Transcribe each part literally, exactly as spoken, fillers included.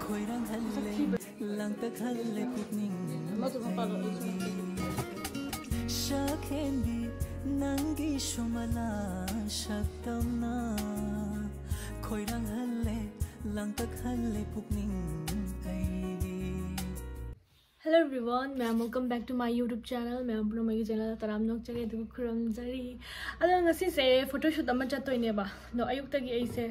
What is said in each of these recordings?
ꯈꯣꯏꯔꯥꯡꯍꯜꯂꯦ, ꯂꯥꯡꯇꯛꯍꯜꯂꯦ ꯄꯨꯛꯅꯤꯡ꯫ ꯁꯛꯍꯦꯟꯕꯤ ꯅꯪꯒꯤ ꯁꯨꯃꯂꯥ ꯁꯛꯇꯝꯅ ꯈꯣꯏꯔꯥꯡꯍꯜꯂꯦ, ꯂꯥꯡꯇꯛꯍꯜꯂꯦ ꯄꯨꯛꯅꯤꯡ ꯑꯩꯒꯤ꯫ Hello everyone, ma'am, welcome back to my YouTube channel. ꯃꯌꯥꯝ ꯄꯨꯝꯅꯃꯛꯀꯤ channel ꯇꯔꯥꯝꯅ ꯑꯣꯛꯆꯔꯤ ꯑꯗꯨꯒ ꯈꯨꯔꯨꯝꯖꯔꯤ꯫ ꯑꯗꯣ ꯉꯁꯤꯁꯦ photoshoot ꯑꯃ ꯆꯠꯇꯣꯏꯅꯦꯕ꯫ ꯑꯗꯣ ꯑꯌꯨꯛꯇꯒꯤ ꯑꯩꯁꯦ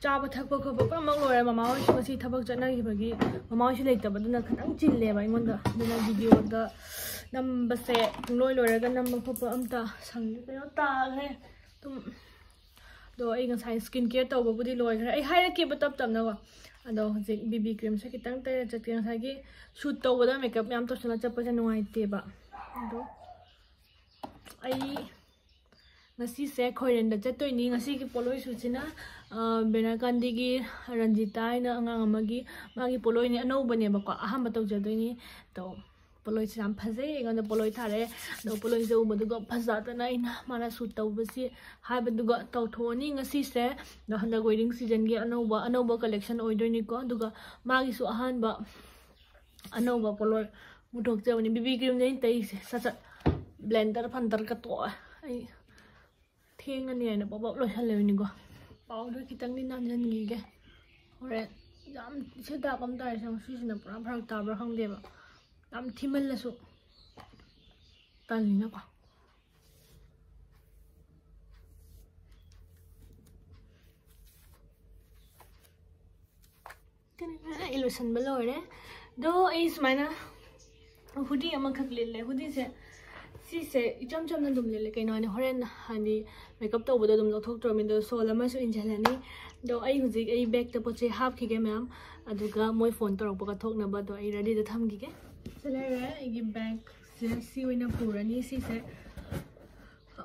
ꯆꯥꯕ ꯊꯛꯄ ꯈꯣꯠꯄ ꯄꯨꯝꯅꯃꯛ ꯂꯣꯏꯔꯦ꯫ ꯃꯃꯥ ꯍꯣꯏꯁꯨ ꯉꯁꯤ ꯊꯕꯛ ꯆꯠꯅꯈꯤꯕꯒꯤ ꯃꯃꯥ ꯍꯣꯏꯁꯨ ꯂꯩꯇꯕꯗꯨꯅ ꯈꯤꯇꯪ ꯆꯤꯜꯂꯦꯕ ꯑꯩꯉꯣꯟꯗ꯫ ꯑꯗꯨꯅ videoꯗ ꯅꯝꯕꯁꯦ ꯄꯨꯡꯂꯣꯏ ꯂꯣꯏꯔꯒ ꯅꯝꯕ ꯈꯣꯠꯄ ꯑꯝꯇ ꯁꯪ ꯀꯩꯅꯣ ꯇꯥꯈ꯭ꯔꯦ ꯑꯗꯨꯝ꯫ ꯑꯗꯣ ꯑꯩ ꯉꯁꯥꯏ skin care ꯇꯧꯕꯕꯨꯗꯤ ꯂꯣꯏꯈ꯭ꯔꯦ꯫ ꯑꯩ ꯍꯥꯏꯔꯛꯀꯦꯕ ꯇꯞ ꯇꯞꯅꯀꯣ꯫ ꯑꯗꯣ ꯍꯧꯖꯤꯛ BB creamꯁꯦ ꯈꯤꯇꯪ ꯇꯩꯔ ꯆꯠꯀꯦ꯫ ꯉꯁꯥꯏꯒꯤ shoot ꯇꯧꯕꯗ makeup ꯃꯌꯥꯝ ꯇꯧꯁꯜꯂ ꯆꯠꯄꯁꯦ ꯅꯨꯡꯉꯥꯏꯇꯦꯕ꯫ ꯑꯗꯣ ꯑꯩ ꯉꯁꯤꯁꯦ ꯈꯣꯏꯔꯦꯟꯗ ꯆꯠꯇꯣꯏꯅꯤ꯫ ꯉꯁꯤꯒꯤ ꯄꯣꯠꯂꯣꯏ shootꯁꯤꯅ, ꯑ, ꯕꯦꯅꯥꯀꯥꯟꯗꯤꯒꯤ ꯔꯟꯖꯤꯇꯥ ꯍꯥꯏꯅ ꯑꯉꯥꯡ ꯑꯃꯒꯤ, ꯃꯥꯒꯤ ꯄꯣꯠꯂꯣꯏꯅꯤ, ꯑꯅꯧꯕꯅꯦꯕꯀꯣ, ꯑꯍꯥꯟꯕ ꯇꯧꯖꯗꯣꯏꯅꯤ꯫ ꯑꯗꯣ ꯄꯣꯠꯂꯣꯏꯁꯦ ꯌꯥꯝ ꯐꯖꯩ꯫ ꯑꯩꯉꯣꯟꯗ ꯄꯣꯠꯂꯣꯏ ꯊꯥꯔꯛꯑꯦ꯫ ꯑꯗꯣ ꯄꯣꯠꯂꯣꯏꯁꯦ ꯎꯕꯗꯨꯒ ꯐꯖꯗꯅ ꯑꯩꯅ ꯃꯥꯅ shoot ꯇꯧꯕꯁꯤ ꯍꯥꯏꯕꯗꯨꯒ ꯇꯧꯊꯣꯛꯑꯅꯤ꯫ ꯉꯁꯤꯁꯦ ꯑꯗꯣ ꯍꯟꯗꯛ wedding seasonꯒꯤ ꯑꯅꯧꯕ, ꯑꯅꯧꯕ collection ꯑꯣꯏꯗꯣꯏꯅꯤꯀꯣ꯫ ꯑꯗꯨꯒ ꯃꯥꯒꯤꯁꯨ ꯑꯍꯥꯟꯕ ꯑꯅꯧꯕ ꯄꯣꯠꯂꯣꯏ ꯄꯨꯊꯣꯛꯆꯕꯅꯤ꯫ BB creamꯅꯦ ꯑꯩꯅ ꯇꯩꯁꯦ꯫ ꯁꯠ ꯁꯠ blender ꯐꯟꯗꯔꯒ ꯇꯣꯛꯑꯦ꯫ ꯑꯩ ꯊꯦꯡꯉꯅꯤ ꯍꯥꯏꯅ ꯄꯞ ꯄꯞ ꯂꯣꯏꯁꯜꯂꯦꯕꯅꯤꯀꯣ꯫ Powder ꯈꯤꯇꯪꯗꯤ ꯅꯥꯟꯁꯤꯟꯈꯤꯒꯦ꯫ ꯍꯣꯔꯦꯟ ꯌꯥꯝ ꯁꯦꯇꯥꯛ ꯑꯃ ꯇꯥꯔꯤꯁꯦ ꯉꯁꯤꯁꯤꯅ ꯄꯨꯔꯥ ꯐꯔꯛ ꯇꯥꯕ꯭ꯔꯥ ꯈꯪꯗꯦꯕ꯫ ꯌꯥꯝ ꯊꯤꯃꯜꯂꯁꯨ ꯇꯜꯂꯤꯅꯀꯣ꯫ ꯑꯩ ꯂꯣꯏꯁꯟꯕ ꯂꯣꯏꯔꯦ꯫ ꯑꯗꯣ ꯑꯩ ꯁꯨꯃꯥꯏꯅ hoodie ꯑꯃꯈꯛ ꯂꯤꯠꯂꯦ꯫ Hoodieꯁꯦ ꯁꯤꯁꯦ ꯏꯆꯝ ꯆꯝꯅ ꯑꯗꯨꯝ ꯂꯤꯠꯂꯦ꯫ ꯀꯩꯅꯣ ꯍꯥꯏꯗꯤ ꯍꯣꯔꯦꯟ ꯍꯥꯏꯗꯤ makeup ꯇꯧꯕꯗ ꯑꯗꯨꯝ ꯂꯧꯊꯣꯛꯇ꯭ꯔꯕꯅꯤ꯫ ꯑꯗꯣ shawl ꯑꯃꯁꯨ ꯏꯟꯁꯤꯜꯂꯅꯤ꯫ ꯑꯗꯣ ꯑꯩ ꯍꯧꯖꯤꯛ ꯑꯩ bagꯇ ꯄꯣꯠ ꯆꯩ ꯍꯥꯞꯈꯤꯒꯦ ꯃꯌꯥꯝ꯫ ꯑꯗꯨꯒ ꯃꯣꯏ phone ꯇꯧꯔꯛꯄꯒ ꯊꯣꯛꯅꯕ꯫ ꯑꯗꯣ ꯑꯩ readyꯗ ꯊꯝꯈꯤꯒꯦ꯫ ꯁꯤ ꯂꯩꯔꯦ ꯑꯩꯒꯤ bagꯁꯦ꯫ ꯁꯤ ꯑꯣꯏꯅ ꯄꯨꯔꯅꯤ꯫ ꯁꯤꯁꯦ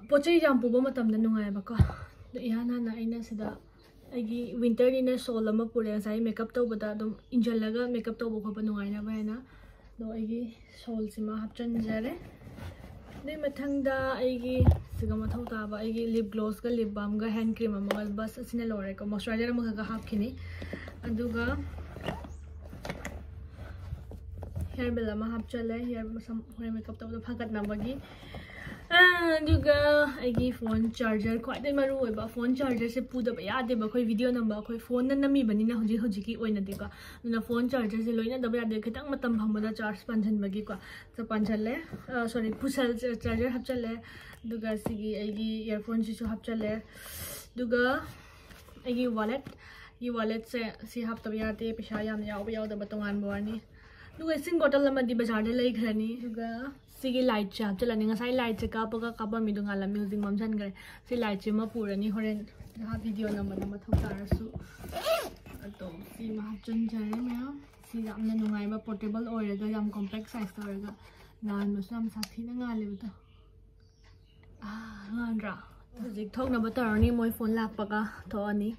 ꯄꯣꯠ ꯆꯩ ꯌꯥꯝ ꯄꯨꯕ ꯃꯇꯝꯗ ꯅꯨꯡꯉꯥꯏꯕꯀꯣ꯫ ꯑꯗꯣ ꯏꯍꯥꯟ ꯍꯥꯟꯅ ꯑꯩꯅ ꯁꯤꯗ ꯑꯩꯒꯤ winterꯅꯤꯅ shawl ꯑꯃ ꯄꯨꯔꯦ꯫ ꯉꯁꯥꯏ makeup ꯇꯧꯕꯗ ꯑꯗꯨꯝ ꯏꯟꯁꯤꯜꯂꯒ makeup ꯇꯧꯕ ꯈꯣꯠꯄ ꯅꯨꯡꯉꯥꯏꯅꯕ ꯍꯥꯏꯅ꯫ ꯑꯗꯣ ꯑꯩꯒꯤ shawlꯁꯤꯃ ꯍꯥꯞꯆꯤꯟꯖꯔꯦ꯫ ꯑꯗꯨꯏ ꯃꯊꯪꯗ ꯑꯩꯒꯤ ꯁꯤꯒ ꯃꯊꯧ ꯇꯥꯕ ꯑꯩꯒꯤ ꯂꯤꯞ ꯒ꯭ꯂꯣꯁꯀ ꯂꯤꯞ ꯕꯥꯝꯒ ꯍꯦꯟ ꯀ꯭ꯔꯤꯝ ꯑꯃꯒ, ꯕꯁ ꯑꯁꯤꯅ ꯂꯣꯏꯔꯦꯀꯣ꯫ ꯃꯣꯏꯆꯔꯥꯏꯖꯔ ꯑꯃꯈꯛꯀ ꯍꯥꯞꯈꯤꯅꯤ꯫ ꯑꯗꯨꯒ ꯍꯤꯌꯔ ꯕꯦꯜ ꯑꯃ ꯍꯥꯞꯆꯜꯂꯦ, ꯍꯤꯌꯔ ꯃꯁꯝ ꯍꯣꯔꯦꯟ ꯃꯦꯀꯞ ꯇꯧꯕꯗ ꯐꯒꯠꯅꯕꯒꯤ꯫ ꯑꯗꯨꯒ ꯑꯩꯒꯤ ꯐꯣꯟ ꯆꯥꯔꯖꯔ, ꯈ꯭ꯋꯥꯏꯗꯒꯤ ꯃꯔꯨ ꯑꯣꯏꯕ ꯐꯣꯟ ꯆꯥꯔꯖꯔꯁꯦ ꯄꯨꯗꯕ ꯌꯥꯗꯦꯕ꯫ ꯑꯩꯈꯣꯏ ꯚꯤꯗꯤꯑꯣ ꯅꯝꯕ, ꯑꯩꯈꯣꯏ ꯐꯣꯟꯗ ꯅꯝꯃꯤꯕꯅꯤꯅ ꯍꯧꯖꯤꯛ ꯍꯧꯖꯤꯛꯀꯤ ꯑꯣꯏꯅꯗꯤꯀꯣ꯫ ꯑꯗꯨꯅ ꯐꯣꯟ ꯆꯥꯔꯖꯔꯁꯦ ꯂꯣꯏꯅꯗꯕ ꯌꯥꯗꯦ, ꯈꯤꯇꯪ ꯃꯇꯝ ꯐꯪꯕꯗ ꯆꯥꯔꯖ ꯄꯥꯟꯁꯤꯟꯕꯒꯤꯀꯣ꯫ ꯆ-, ꯄꯥꯟꯁꯤꯜꯂꯦ, ꯁꯣꯔꯤ, ꯄꯨꯁꯜ-, ꯆꯥꯔꯖꯔ ꯍꯥꯞꯆꯜꯂꯦ꯫ ꯑꯗꯨꯒ ꯁꯤꯒꯤ ꯑꯩꯒꯤ ꯏꯌꯥꯔꯐꯣꯟꯁꯤꯁꯨ ꯍꯥꯞꯆꯜꯂꯦ꯫ ꯑꯗꯨꯒ ꯑꯩꯒꯤ ꯋꯥꯂꯦꯠ, ꯑꯩꯒꯤ ꯋꯥꯂꯦꯠꯁꯦ ꯁꯤ ꯍꯥꯞꯇꯕ ꯌꯥꯗꯦ, ꯄꯩꯁꯥ ꯌꯥꯝꯅ ꯌꯥꯎꯕ ꯌꯥꯎꯗꯕ ꯇꯣꯉꯥꯟꯕ ꯋꯥꯅꯤ꯫ ꯑꯗꯨꯒ ꯏꯁꯤꯡ ꯕꯣꯇꯜ ꯑꯃꯗꯤ ꯕꯖꯥꯔꯗ ꯂꯩꯈ꯭ꯔꯅꯤ꯫ ꯑꯗꯨꯒ ꯁꯤꯒꯤ ꯂꯥꯏꯠꯁꯦ ꯍꯥꯞꯆꯜꯂꯅꯤ꯫ ꯉꯁꯥꯏ ꯂꯥꯏꯠꯁꯦ ꯀꯥꯞꯄꯒ ꯀꯥꯞꯄꯝꯃꯤꯗꯣ ꯉꯥꯜꯂꯝꯃꯤ, ꯍꯧꯖꯤꯛ ꯃꯝꯁꯤꯟꯈ꯭ꯔꯦ꯫ ꯁꯤ ꯂꯥꯏꯠꯁꯦ ꯑꯃ ꯄꯨꯔꯅꯤ, ꯍꯣꯔꯦꯟ ꯉꯥꯏꯍꯥꯛ ꯚꯤꯗꯤꯑꯣ ꯅꯝꯕꯗ ꯃꯊꯧ ꯇꯥꯔꯁꯨ꯫ ꯑꯗꯣ ꯁꯤ ꯑꯃ ꯍꯥꯞꯆꯤꯟꯖꯔꯦ ꯃꯌꯥꯝ꯫ ꯁꯤ ꯌꯥꯝꯅ ꯅꯨꯡꯉꯥꯏꯕ, ꯄꯣꯔꯇꯦꯕꯜ ꯑꯣꯏꯔꯒ ꯌꯥꯝ ꯀꯣꯝꯄꯦꯛ ꯁꯥꯏꯖꯇ ꯑꯣꯏꯔꯒ ꯉꯥꯟꯕꯁꯨ ꯌꯥꯝ ꯁꯥꯊꯤꯅ ꯉꯥꯜꯂꯦꯕꯗꯣ꯫ ꯑꯥ, ꯉꯥꯟꯗ꯭ꯔꯥ? ꯍꯧꯖꯤꯛ ꯊꯣꯛꯅꯕ ꯇꯧꯔꯅꯤ, ꯃꯣꯏ ꯐꯣꯟ ꯂꯥꯛꯄꯒ ꯊꯣꯛꯑꯅꯤ꯫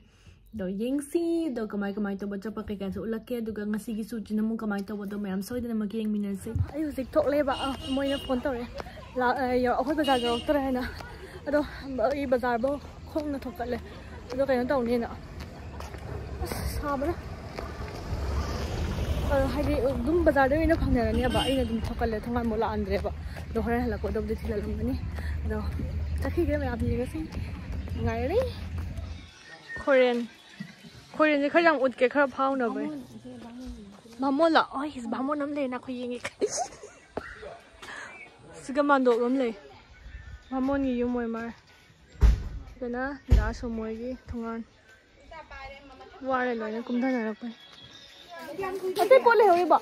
ꯑꯗꯣ ꯌꯦꯡꯁꯤ, ꯑꯗꯣ ꯀꯃꯥꯏ ꯀꯃꯥꯏ ꯇꯧꯕ ꯆꯠꯄ ꯀꯩꯀꯥꯁꯨ ꯎꯠꯂꯛꯀꯦ, ꯑꯗꯨꯒ ꯉꯁꯤꯒꯤ ꯁꯨꯠꯁꯤꯅ ꯑꯃꯨꯛ ꯀꯃꯥꯏ ꯇꯧꯕꯗꯣ ꯃꯌꯥꯝ ꯁꯣꯏꯗꯅꯃꯛ ꯌꯦꯡꯃꯤꯟꯅꯁꯤ꯫ ꯑꯩ ꯍꯧꯖꯤꯛ ꯊꯣꯛꯂꯦꯕ, ꯑꯥ, ꯃꯣꯏꯅ ꯐꯣꯟ ꯇꯧꯔꯛꯑꯦ, ꯂꯥ-, ꯑ, ꯌꯧ-, ꯑꯩꯈꯣꯏ ꯕꯖꯥꯔ ꯌꯧꯔꯛꯇꯣꯔꯦ ꯍꯥꯏꯅ꯫ ꯑꯗꯣ ꯑꯩ ꯕꯖꯥꯔꯕꯨ ꯈꯣꯡꯅ ꯊꯣꯛꯀꯠꯂꯦ, ꯑꯗꯣ ꯀꯩꯅꯣ ꯇꯧꯅꯤꯅ꯫ ꯑꯁ, ꯁꯥꯕꯅ꯫ ꯑ, ꯍꯥꯏꯗꯤ ꯑꯗꯨꯝ ꯕꯖꯥꯔꯗ ꯑꯣꯏꯅ ꯐꯪꯅꯔꯅꯦꯕ, ꯑꯩꯅ ꯑꯗꯨꯝ ꯊꯣꯛꯀꯠꯂꯦ, ꯊꯣꯡꯒꯥꯟꯕꯨꯛ ꯂꯥꯛꯑꯟꯗ꯭ꯔꯦꯕ꯫ ꯑꯗꯣ ꯍꯣꯔꯦꯟ ꯍꯜꯂꯛꯄꯗꯕꯨꯗꯤ ꯊꯤꯜꯍꯜꯂꯝꯒꯅꯤ꯫ ꯑꯗꯣ ꯆꯠꯈꯤꯒꯦ ꯃꯌꯥꯝ, ꯌꯦꯡꯉꯁꯤ꯫ ꯅꯨꯡꯉꯥꯏꯔꯅꯤ꯫ ꯈꯣꯔꯦꯟ, ꯈꯣꯔꯦꯟꯁꯦ ꯈꯔ ꯌꯥꯝ ꯎꯠꯀꯦ, ꯈꯔ ꯐꯥꯎꯅꯕ꯫ ꯕꯥꯃꯣꯟ, ꯁꯦ ꯕꯥꯃꯣꯟ꯫ ꯕꯥꯃꯣꯟꯂꯣ? ꯍꯣꯏ, ꯕꯥꯃꯣꯟ ꯑꯃ ꯂꯩꯌꯦ, ꯅꯈꯣꯏ ꯌꯦꯡꯒꯦ꯫ ꯁꯤꯒ ꯃꯥꯟꯗꯣꯞ ꯑꯃ ꯂꯩ, ꯕꯥꯃꯣꯟꯒꯤ ꯌꯨꯝ ꯑꯣꯏ ꯃꯥꯜꯂꯦ꯫ ꯁꯤꯗꯅ ꯗꯥ ꯁꯣꯃꯣꯏꯒꯤ ꯊꯣꯡꯒꯥꯟ꯫ ꯋꯥꯔꯦ, ꯂꯣꯏꯅ ꯀꯨꯝꯊꯅꯔꯛꯄꯅꯤ꯫ ꯑꯇꯩ ꯄꯣꯠ ꯂꯩꯍꯧꯔꯤꯕꯣ?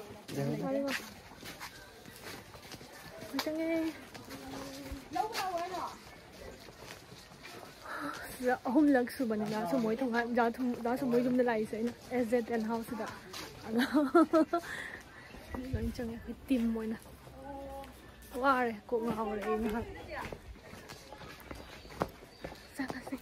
ꯆꯪꯉꯦ꯫ ꯁꯤꯗ ꯑꯍꯨꯝꯂꯛ ꯁꯨꯕꯅꯤ ꯗꯥ ꯁꯨꯃꯣꯏ ꯊꯣꯡꯒꯥꯟ, ꯗꯥ ꯊꯨꯝ-, ꯗꯥ ꯁꯨꯃꯣꯏ ꯌꯨꯝꯗ ꯂꯥꯛꯏꯁꯦ ꯑꯩꯅ, ꯑꯦꯁ ꯖꯦꯠ ꯇꯦꯟ ꯍꯥꯎꯁꯁꯤꯗ꯫ ꯑꯗꯣ ꯂꯣꯏ ꯆꯪꯉꯦ ꯑꯩꯈꯣꯏ ꯇꯤꯝ ꯑꯣꯏꯅ꯫ ꯋꯥꯔꯦ, ꯀꯣꯛ ꯉꯥꯎꯔꯦ ꯑꯩ ꯉꯥꯏꯍꯥꯛ꯫ ꯆꯪꯉꯁꯤ꯫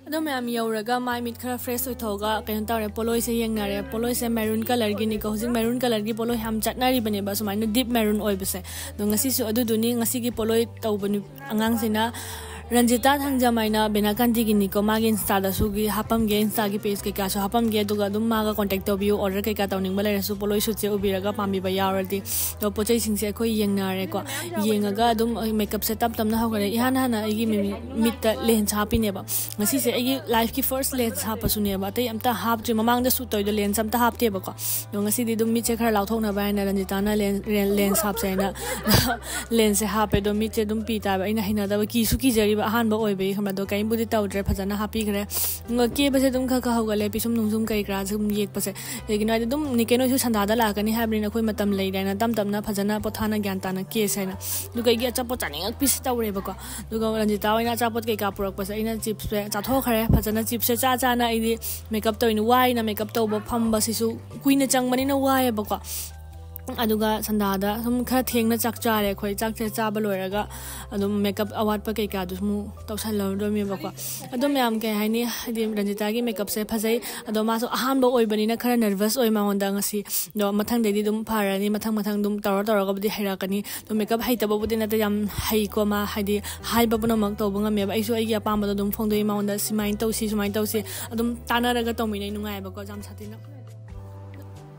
ꯑꯗꯣ ꯃꯌꯥꯝ ꯌꯧꯔꯒ ꯃꯥꯏ ꯃꯤꯠ ꯈꯔ ꯐ꯭ꯔꯦꯁ ꯑꯣꯏꯊꯣꯛꯑꯒ ꯀꯩꯅꯣ ꯇꯧꯔꯦ, ꯄꯣꯠꯂꯣꯏꯁꯦ ꯌꯦꯡꯅꯔꯦ꯫ ꯄꯣꯠꯂꯣꯏꯁꯦ ꯃꯦꯔꯨꯟ ꯀꯂꯔꯒꯤꯅꯤꯀꯣ, ꯍꯧꯖꯤꯛ ꯃꯦꯔꯨꯟ ꯀꯂꯔꯒꯤ ꯄꯣꯠꯂꯣꯏ ꯌꯥꯝ ꯆꯠꯅꯔꯤꯕꯅꯦꯕ, ꯁꯨꯃꯥꯏꯅ ꯗꯤꯞ ꯃꯦꯔꯨꯟ ꯑꯣꯏꯕꯁꯦ꯫ ꯑꯗꯣ ꯉꯁꯤꯁꯨ ꯑꯗꯨꯗꯨꯅꯤ, ꯉꯁꯤꯒꯤ ꯄꯣꯠꯂꯣꯏ ꯇꯧꯕ ꯅꯨ-, ꯑꯉꯥꯡꯁꯤꯅ ꯔꯟꯖꯤꯇꯥ ꯊꯥꯡꯖꯝ ꯍꯥꯏꯅ ꯕꯦꯅꯥꯀꯥꯟꯇꯤꯒꯤꯅꯤꯀꯣ, ꯃꯥꯒꯤ ꯏꯟꯁꯇꯥꯗꯁꯨꯒꯤ ꯍꯥꯞꯄꯝꯒꯦ, ꯏꯟꯁꯇꯥꯒꯤ ꯄꯦꯖ ꯀꯩꯀꯥꯁꯨ ꯍꯥꯞꯄꯝꯒꯦ꯫ ꯑꯗꯨꯒ ꯑꯗꯨꯝ ꯃꯥꯒ ꯀꯣꯟꯇꯦꯛ ꯇꯧꯕꯤꯌꯨ, ꯑꯣꯔꯗꯔ ꯀꯩꯀꯥ ꯇꯧꯅꯤꯡꯕ ꯂꯩꯔꯁꯨ ꯄꯣꯠꯂꯣꯏ ꯁꯨꯠꯁꯦ ꯎꯕꯤꯔꯒ ꯄꯥꯝꯕꯤꯕ ꯌꯥꯎꯔꯗꯤ꯫ ꯑꯗꯣ ꯄꯣꯠ ꯆꯩꯁꯤꯡꯁꯦ ꯑꯩꯈꯣꯏ ꯌꯦꯡꯅꯔꯦꯀꯣ, ꯌꯦꯡꯉꯒ ꯑꯗꯨꯝ ꯃꯦꯀꯞꯁꯦ ꯇꯞ ꯇꯞꯅ ꯍꯧꯒꯠꯂꯦ꯫ ꯏꯍꯥꯟ ꯍꯥꯟꯅ ꯑꯩꯒꯤ ꯃꯤꯠ- ꯃꯤꯠꯇ ꯂꯦꯟꯁ ꯍꯥꯞꯄꯤꯅꯦꯕ꯫ ꯉꯁꯤꯁꯦ ꯑꯩꯒꯤ ꯂꯥꯏꯐꯀꯤ ꯐꯥꯔꯁ ꯂꯦꯟꯁ ꯍꯥꯞꯄꯁꯨꯅꯦꯕ, ꯑꯇꯩ ꯑꯝꯇ ꯍꯥꯞꯇ꯭ꯔꯤ꯫ ꯃꯃꯥꯡꯗ ꯁꯨꯠ ꯇꯧꯔꯤꯗꯣ ꯂꯦꯟꯁ ꯑꯝꯇ ꯍꯥꯞꯇꯦꯕꯀꯣ꯫ ꯑꯗꯣ ꯉꯁꯤꯗꯤ ꯑꯗꯨꯝ ꯃꯤꯠꯁꯦ ꯈꯔ ꯂꯥꯎꯊꯣꯛꯅꯕ ꯍꯥꯏꯅ ꯔꯟꯖꯤꯇꯥꯅ ꯂꯦꯟ- ꯂꯦꯟ- ꯂꯦꯟꯁ ꯍꯥꯞꯁꯦ ꯍꯥꯏꯅ ꯂꯦꯟꯁꯁꯦ ꯍꯥꯞꯄꯦ꯫ ꯑꯗꯣ ꯃꯤꯠꯁꯦ ꯑꯗꯨꯝ ꯄꯤ ꯇꯥꯕ, ꯑꯩꯅ ꯍꯩꯅꯗꯕ, ꯀꯤꯁꯨ ꯀꯤꯖꯔꯤꯕ ꯑꯍꯥꯟꯕ ꯑꯣꯏꯕꯒꯤ, ꯈꯪꯕ꯭ꯔꯥ? ꯑꯗꯣ ꯀꯔꯤꯝꯕꯨꯗꯤ ꯇꯧꯗ꯭ꯔꯦ, ꯐꯖꯅ ꯍꯥꯞꯄꯤꯈ꯭ꯔꯦ꯫ ꯑꯗꯨꯒ ꯀꯦꯕꯁꯦ ꯑꯗꯨꯝ ꯈꯔ ꯈꯔ ꯍꯧꯒꯠꯂꯦ, ꯄꯤꯁꯨꯝ ꯅꯨꯡꯁꯨꯝ ꯀꯔꯤ ꯀꯔꯥ ꯁꯨꯝ ꯌꯦꯛꯄꯁꯦ꯫ ꯀꯩꯒꯤꯅꯣ ꯍꯥꯏꯗꯤ ꯑꯗꯨꯝ ꯅꯤꯀꯦꯟ ꯍꯣꯏꯁꯨ ꯁꯟꯗꯥꯗ ꯂꯥꯛꯀꯅꯤ ꯍꯥꯏꯕꯅꯤꯅ ꯑꯩꯈꯣꯏ ꯃꯇꯝ ꯂꯩꯔꯦꯅ ꯇꯞ ꯇꯞꯅ ꯐꯖꯅ ꯄꯣꯊꯥꯅ ꯒ꯭ꯌꯥꯟ ꯇꯥꯅ ꯀꯦꯁꯦ ꯍꯥꯏꯅ꯫ ꯑꯗꯨꯒ ꯑꯩꯒꯤ ꯑꯆꯥꯄꯣꯠ ꯆꯥꯅꯤꯡꯉꯛꯄꯤꯁꯦ ꯇꯧꯔꯦꯕꯀꯣ꯫ ꯑꯗꯨꯒ ꯔꯟꯖꯤꯇꯥ ꯍꯣꯏꯅ ꯑꯆꯥꯄꯣꯠ ꯀꯩꯀꯥ ꯄꯨꯔꯛꯄꯁꯦ ꯑꯩꯅ ꯆꯤꯞꯁꯁꯦ ꯆꯥꯊꯣꯛꯈ꯭ꯔꯦ꯫ ꯐꯖꯅ ꯆꯤꯞꯁꯁꯦ ꯆꯥ ꯆꯥꯅ ꯑꯩꯗꯤ ꯃꯦꯀꯞ ꯇꯧꯔꯤꯅꯤ꯫ ꯋꯥꯏꯅ ꯃꯦꯀꯞ ꯇꯧꯕ ꯐꯝꯕꯁꯤꯁꯨ ꯀꯨꯏꯅ ꯆꯪꯕꯅꯤꯅ ꯋꯥꯏꯌꯦꯕꯀꯣ꯫ ꯑꯗꯨꯒ ꯁꯟꯗꯥꯗ ꯁꯨꯝ ꯈꯔ ꯊꯦꯡꯅ ꯆꯥꯛ ꯆꯥꯔꯦ ꯑꯩꯈꯣꯏ꯫ ꯆꯥꯛꯁꯦ ꯆꯥꯕ ꯂꯣꯏꯔꯒ ꯑꯗꯨꯝ ꯃꯦꯀꯞ ꯑꯋꯥꯠꯄ ꯀꯩꯀꯥꯗꯨꯁꯨ ꯑꯃꯨꯛ ꯇꯧꯁꯜꯂꯗꯣꯏꯅꯦꯕꯀꯣ꯫ ꯑꯗꯣ ꯃꯌꯥꯝ ꯀꯩ ꯍꯥꯏꯅꯤ, ꯍꯥꯏꯗꯤ ꯔꯟꯖꯤꯇꯥꯒꯤ ꯃꯦꯀꯞꯁꯦ ꯐꯖꯩ꯫ ꯑꯗꯣ ꯃꯥꯁꯨ ꯑꯍꯥꯟꯕ ꯑꯣꯏꯕꯅꯤꯅ ꯈꯔ ꯅꯔꯚꯁ ꯑꯣꯏ ꯃꯉꯣꯟꯗ ꯉꯁꯤ꯫ ꯑꯗꯣ ꯃꯊꯪꯗꯩꯗꯤ ꯑꯗꯨꯝ ꯐꯔꯅꯤ, ꯃꯊꯪ ꯃꯊꯪ ꯑꯗꯨꯝ ꯇꯧꯔ ꯇꯧꯔꯒꯕꯨꯗꯤ ꯍꯩꯔꯛꯀꯅꯤ꯫ ꯑꯗꯣ ꯃꯦꯀꯞ ꯍꯩꯇꯕꯕꯨꯗꯤ ꯅꯠꯇꯦ, ꯌꯥꯝ ꯍꯩꯀꯣ ꯃꯥ, ꯍꯥꯏꯗꯤ ꯍꯥꯏꯕ ꯄꯨꯝꯅꯃꯛ ꯇꯧꯕ ꯉꯝꯃꯦꯕ꯫ ꯑꯩꯁꯨ ꯑꯩꯒꯤ ꯑꯄꯥꯝꯕꯗꯣ ꯑꯗꯨꯝ ꯐꯣꯡꯗꯣꯛꯏ ꯃꯉꯣꯟꯗ, "ꯁꯨꯃꯥꯏꯅ ꯇꯧꯁꯤ, ꯁꯨꯃꯥꯏꯅ ꯇꯧꯁꯤ", ꯑꯗꯨꯝ ꯇꯥꯟꯅꯔꯒ ꯇꯧꯃꯤꯟꯅꯩ, ꯅꯨꯡꯉꯥꯏꯕꯀꯣ ꯌꯥꯝ ꯁꯥꯊꯤꯅ꯫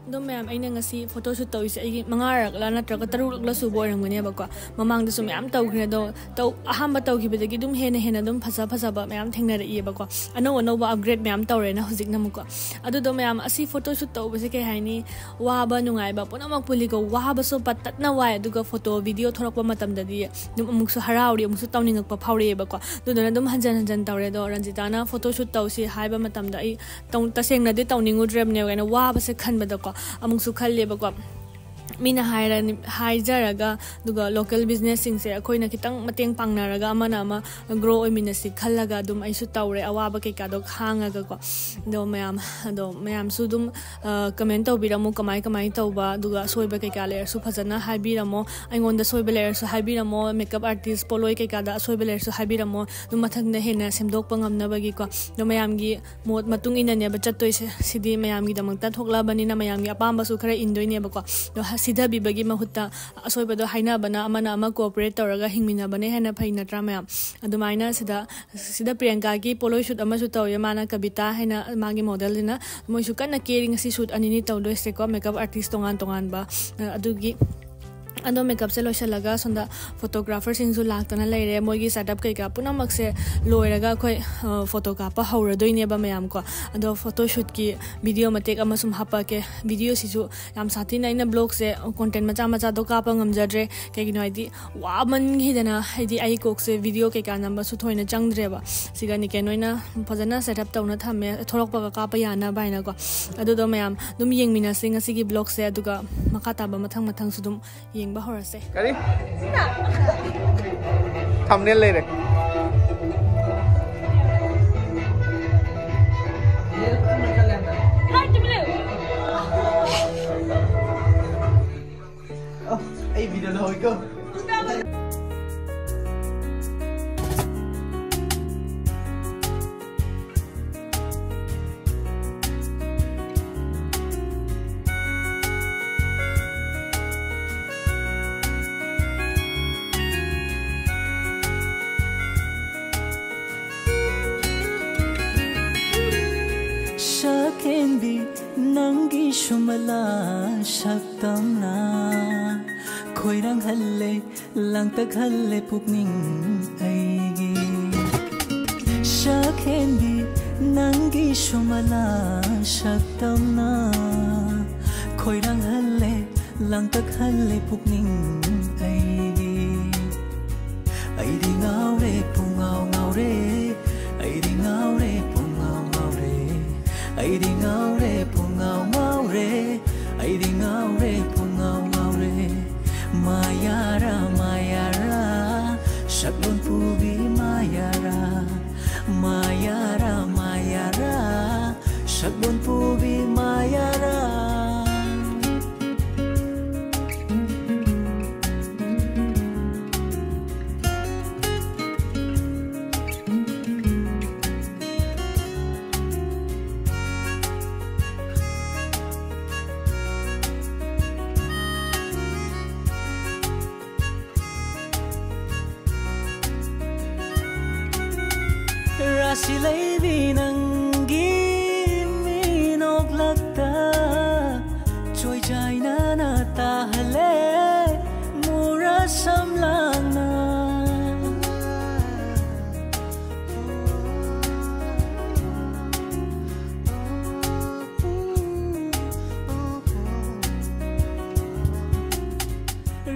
ꯑꯗꯣ ꯃꯌꯥꯝ, ꯑꯩꯅ ꯉꯁꯤ ꯐꯣꯇꯣ ꯁꯨꯠ ꯇꯧꯔꯤꯁꯦ ꯑꯩꯒꯤ ꯃꯉꯥꯔꯛꯂ ꯅꯠꯇ꯭ꯔꯒ ꯇꯔꯨꯛꯂꯛꯂ ꯁꯨꯕ ꯑꯣꯏꯔꯝꯒꯅꯦꯕꯀꯣ꯫ ꯃꯃꯥꯡꯗꯁꯨ ꯃꯌꯥꯝ ꯇꯧꯈ꯭ꯔꯦ, ꯑꯗꯣ ꯇꯧ- ꯑꯍꯥꯟꯕ ꯇꯧꯈꯤꯕꯗꯒꯤ ꯑꯗꯨꯝ ꯍꯦꯟꯅ ꯍꯦꯟꯅ ꯑꯗꯨꯝ ꯐꯖ ꯐꯖꯕ ꯃꯌꯥꯝ ꯊꯦꯡꯅꯔꯛꯏꯕꯀꯣ꯫ ꯑꯅꯧ ꯑꯅꯧꯕ ꯑꯞꯒ꯭ꯔꯦꯗ ꯃꯌꯥꯝ ꯇꯧꯔꯦꯅ ꯍꯧꯖꯤꯛꯅ ꯑꯃꯨꯛꯀꯣ꯫ ꯑꯗꯨꯗꯣ ꯃꯌꯥꯝ, ꯑꯁꯤ ꯐꯣꯇꯣ ꯁꯨꯠ ꯇꯧꯕꯁꯦ ꯀꯩ ꯍꯥꯏꯅꯤ, ꯋꯥꯕ ꯅꯨꯡꯉꯥꯏꯕ ꯄꯨꯝꯅꯃꯛ ꯄꯨꯜꯂꯤꯀꯣ꯫ ꯋꯥꯕꯁꯨ ꯄꯠꯇꯠꯅ ꯋꯥꯏ, ꯑꯗꯨꯒ ꯐꯣꯇꯣ ꯚꯤꯗꯤꯑꯣ ꯊꯣꯛꯂꯛꯄ ꯃꯇꯝꯗꯗꯤ ꯑꯗꯨꯝ ꯑꯃꯨꯛꯁꯨ ꯍꯔꯥꯎꯔꯤ, ꯑꯃꯨꯛꯁꯨ ꯇꯧꯅꯤꯡꯉꯛꯄ ꯐꯥꯎꯔꯛꯑꯦꯕꯀꯣ꯫ ꯑꯗꯨꯗꯨꯅ ꯑꯗꯨꯝ ꯍꯟꯖꯟ ꯍꯟꯖꯟ ꯇꯧꯔꯦ꯫ ꯑꯗꯣ ꯔꯟꯖꯤꯇꯥꯅ ꯐꯣꯇꯣ ꯁꯨꯠ ꯇꯧꯁꯤ ꯍꯥꯏꯕ ꯃꯇꯝꯗ ꯑꯩ ꯇꯧ- ꯇꯁꯦꯡꯅꯗꯤ ꯇꯧꯅꯤꯡꯉꯨꯗ꯭ꯔꯕꯅꯦꯕ, ꯀꯩꯅꯣ, ꯋꯥꯕꯁꯦ ꯈꯟꯕꯗꯀꯣ ꯑꯃꯨꯛꯁꯨ ꯈꯜꯂꯦꯕꯀꯣ꯫ ꯃꯤꯅ ꯍꯥꯏꯔꯅꯤ, ꯍꯥꯏꯖꯔꯒ, ꯑꯗꯨꯒ ꯂꯣꯀꯦꯜ ꯕꯤꯖꯤꯅꯦꯁꯁꯤꯡꯁꯦ ꯑꯩꯈꯣꯏꯅ ꯈꯤꯇꯪ ꯃꯇꯦꯡ ꯄꯥꯡꯅꯔꯒ ꯑꯃꯅ ꯑꯃ ꯒ꯭ꯔꯣ ꯑꯣꯏꯃꯤꯟꯅꯁꯤ ꯈꯜꯂꯒ ꯑꯗꯨꯝ ꯑꯩꯁꯨ ꯇꯧꯔꯦ, ꯑꯋꯥꯕ ꯀꯩꯀꯥꯗꯣ ꯈꯥꯡꯉꯒꯀꯣ꯫ ꯑꯗꯣ ꯃꯌꯥꯝ, ꯑꯗꯣ ꯃꯌꯥꯝꯁꯨ ꯑꯗꯨꯝ ꯀꯃꯦꯟ ꯇꯧꯕꯤꯔꯝꯃꯨ, ꯀꯃꯥꯏ ꯀꯃꯥꯏꯅ ꯇꯧꯕ, ꯑꯗꯨꯒ ꯑꯁꯣꯏꯕ ꯀꯩꯀꯥ ꯂꯩꯔꯁꯨ ꯐꯖꯅ ꯍꯥꯏꯕꯤꯔꯝꯃꯣ꯫ ꯑꯩꯉꯣꯟꯗ ꯑꯁꯣꯏꯕ ꯂꯩꯔꯁꯨ ꯍꯥꯏꯕꯤꯔꯝꯃꯣ, ꯃꯦꯀꯞ ꯑꯥꯔꯇꯤꯁ ꯄꯣꯠꯂꯣꯏ ꯀꯩꯀꯥꯗ ꯑꯁꯣꯏꯕ ꯂꯩꯔꯁꯨ ꯍꯥꯏꯕꯤꯔꯝꯃꯣ꯫ ꯑꯗꯨꯝ ꯃꯊꯪꯗ ꯍꯦꯟꯅ ꯁꯦꯝꯗꯣꯛꯄ ꯉꯝꯅꯕꯒꯤꯀꯣ꯫ ꯑꯗꯣ ꯃꯌꯥꯝꯒꯤ ꯃꯣꯠ ꯃꯇꯨꯡ ꯏꯟꯅꯅꯦꯕ ꯆꯠꯇꯣꯏꯁꯦ꯫ ꯁꯤꯗꯤ ꯃꯌꯥꯝꯒꯤꯗꯃꯛꯇ ꯊꯣꯛꯂꯛꯑꯕꯅꯤꯅ ꯃꯌꯥꯝꯒꯤ ꯑꯄꯥꯝꯕꯁꯨ ꯈꯔ ꯏꯟꯗꯣꯏꯅꯦꯕꯀꯣ꯫ ꯑꯗꯣ ꯍ-, ꯊꯤꯊꯕꯤꯕꯒꯤ ꯃꯍꯨꯠꯇ ꯑꯁꯣꯏꯕꯗꯣ ꯍꯥꯏꯅꯕꯅ, ꯑꯃꯅ ꯑꯃ cooperate ꯇꯧꯔꯒ ꯍꯤꯡꯃꯤꯟꯅꯕꯅ ꯍꯦꯟꯅ ꯐꯩ, ꯅꯠꯇ꯭ꯔꯥ ꯃꯌꯥꯝ? ꯑꯗꯨꯃꯥꯏꯅ ꯁꯤꯗ, ꯁꯤꯗ ꯄ꯭ꯔꯤꯌꯥꯡꯀꯥꯒꯤ Polaroid shoot ꯑꯃꯁꯨ ꯇꯧꯋꯦ, ꯃꯥꯅ ꯀꯕꯤꯇꯥ ꯍꯥꯏꯅ ꯃꯥꯒꯤ modelꯁꯤꯅ꯫ ꯃꯣꯏꯁꯨ ꯀꯟꯅ ꯀꯦꯔꯤ ꯉꯁꯤ, shoot ꯑꯅꯤꯅꯤ ꯇꯧꯗꯣꯏꯁꯦꯀꯣ, makeup artist ꯇꯣꯉꯥꯟ ꯇꯣꯉꯥꯟꯕ꯫ ꯑ, ꯑꯗꯨꯒꯤ ꯑꯗꯣ makeupꯁꯦ ꯂꯣꯏꯁꯤꯜꯂꯒ ꯁꯣꯝꯗ photographerꯁꯤꯡꯁꯨ ꯂꯥꯛꯇꯅ ꯂꯩꯔꯦ꯫ ꯃꯣꯏꯒꯤ setup ꯀꯩꯀꯥ ꯄꯨꯝꯅꯃꯛꯁꯦ ꯂꯣꯏꯔꯒ ꯑꯩꯈꯣꯏ, ꯑ, photo ꯀꯥꯞꯄ ꯍꯧꯔꯗꯣꯏꯅꯦꯕ ꯃꯌꯥꯝ ꯀꯣ꯫ ꯑꯗꯣ photoshootꯀꯤ video ꯃꯇꯦꯛ ꯑꯃ ꯁꯨꯝ ꯍꯥꯞꯄꯛꯀꯦ꯫ Videoꯁꯤꯁꯨ ꯌꯥꯝ ꯁꯥꯊꯤꯅ ꯑꯩꯅ vlogꯁꯦ content ꯃꯆꯥ ꯃꯆꯥꯗꯣ ꯀꯥꯞꯄ ꯉꯝꯖꯗ꯭ꯔꯦ꯫ ꯀꯩꯒꯤꯅꯣ ꯍꯥꯏꯗꯤ ꯋꯥꯃꯟꯈꯤꯗꯅ, ꯍꯥꯏꯗꯤ ꯑꯩ ꯀꯣꯛꯁꯦ video ꯀꯩꯀꯥ ꯅꯝꯕꯁꯨ ꯊꯣꯏꯅ ꯆꯪꯗ꯭ꯔꯦꯕ꯫ ꯁꯤꯒ ꯅꯤꯀꯦꯟ ꯍꯣꯏꯅ ꯐꯖꯅ setup ꯇꯧꯅ ꯊꯝꯃꯦ, ꯊꯣꯛꯂꯛꯄꯒ ꯀꯥꯞꯄ ꯌꯥꯅꯕ ꯍꯥꯏꯅꯀꯣ꯫ ꯑꯗꯨꯗꯣ ꯃꯌꯥꯝ ꯑꯗꯨꯝ ꯌꯦꯡꯃꯤꯟꯅꯁꯦ ꯉꯁꯤꯒꯤ vlogꯁꯦ, ꯑꯗꯨꯒ ꯃꯈꯥ ꯇꯥꯕ ꯃꯊꯪ ꯃꯊꯪꯁꯨ ꯑꯗꯨꯝ ꯌꯦꯡꯕ ꯍꯧꯔꯁꯦ꯫ ꯀꯔꯤ? Thumbnail ꯂꯩꯔꯦ꯫ ꯑꯣ, ꯑꯩ video ꯂꯧꯍꯧꯏꯀꯣ꯫ ꯁꯛꯍꯦꯟꯕꯤ ꯅꯪꯒꯤ ꯁꯨꯃꯂꯥ ꯁꯛꯇꯝꯅ ꯈꯣꯏꯔꯥꯡꯍꯜꯂꯦ, ꯂꯥꯡꯇꯛꯍꯜꯂꯦ ꯄꯨꯛꯅꯤꯡ ꯑꯩꯒꯤ꯫ ꯁꯛꯍꯦꯟꯕꯤ ꯅꯪꯒꯤ ꯁꯨꯃꯂꯥ ꯁꯛꯇꯝꯅ ꯈꯣꯏꯔꯥꯡꯍꯜꯂꯦ, ꯂꯥꯡꯇꯛꯍꯜꯂꯦ ꯄꯨꯛꯅꯤꯡ ꯑꯩꯒꯤ꯫ ꯑꯩꯗꯤ ꯉꯥꯎꯔꯦ, ꯄꯨꯡꯉꯥꯎ ꯉꯥꯎꯔꯦ, ꯑꯩꯗꯤ ꯉꯥꯎꯔꯦ, ꯄꯨꯡꯉꯥꯎ ꯉꯥꯎꯔꯦ, ꯑꯩꯗꯤ ꯉꯥꯎꯔꯦ, ꯄꯨꯡꯉꯥꯎ ꯉꯥꯎꯔꯦ, ꯑꯩꯗꯤ ꯉꯥꯎꯔꯦ, ꯄꯨꯡꯉꯥꯎ ꯉꯥꯎꯔꯦ꯫ ꯃꯥꯌꯥꯔꯥ, ꯃꯥꯌꯥꯔꯥ, ꯁꯛꯂꯣꯟ ꯄꯨꯕꯤ ꯃꯥꯌꯥꯔꯥ, ꯃꯥꯌꯥꯔꯥ, ꯃꯥꯌꯥꯔꯥ, ꯁꯛꯂꯣꯟ ꯄꯨꯕꯤ ꯃꯥꯌꯥꯔꯥ꯫ ꯁꯤꯂꯩꯕꯤ ꯅꯪꯒꯤ ꯃꯤꯅꯣꯛꯂꯛꯇ ꯆꯣꯏꯖꯥꯏꯅꯅ ꯇꯥꯍꯜꯂꯦ ꯃꯨꯔꯥ ꯁꯝꯂꯥꯡꯅ꯫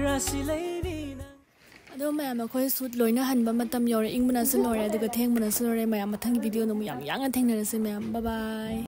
ꯔꯥꯁꯤ ꯂꯩꯕꯤ ꯅꯪ꯫ ꯑꯗꯣ ꯃꯌꯥꯝ, ꯑꯩꯈꯣꯏ ꯁꯨꯠ ꯂꯣꯏꯅ ꯍꯟꯕ ꯃꯇꯝ ꯌꯧꯔꯦ꯫ ꯏꯪꯕꯅꯁꯨ ꯂꯣꯏꯔꯦ, ꯑꯗꯨꯒ ꯊꯦꯡꯕꯅꯁꯨ ꯂꯣꯏꯔꯦ꯫ ꯃꯌꯥꯝ, ꯃꯊꯪꯒꯤ ꯚꯤꯗꯤꯑꯣꯗ ꯑꯃꯨꯛ ꯌꯥꯝ ꯌꯥꯡꯅ ꯊꯦꯡꯅꯔꯁꯤ ꯃꯌꯥꯝ꯫ ꯕꯥꯏ ꯕꯥꯏ꯫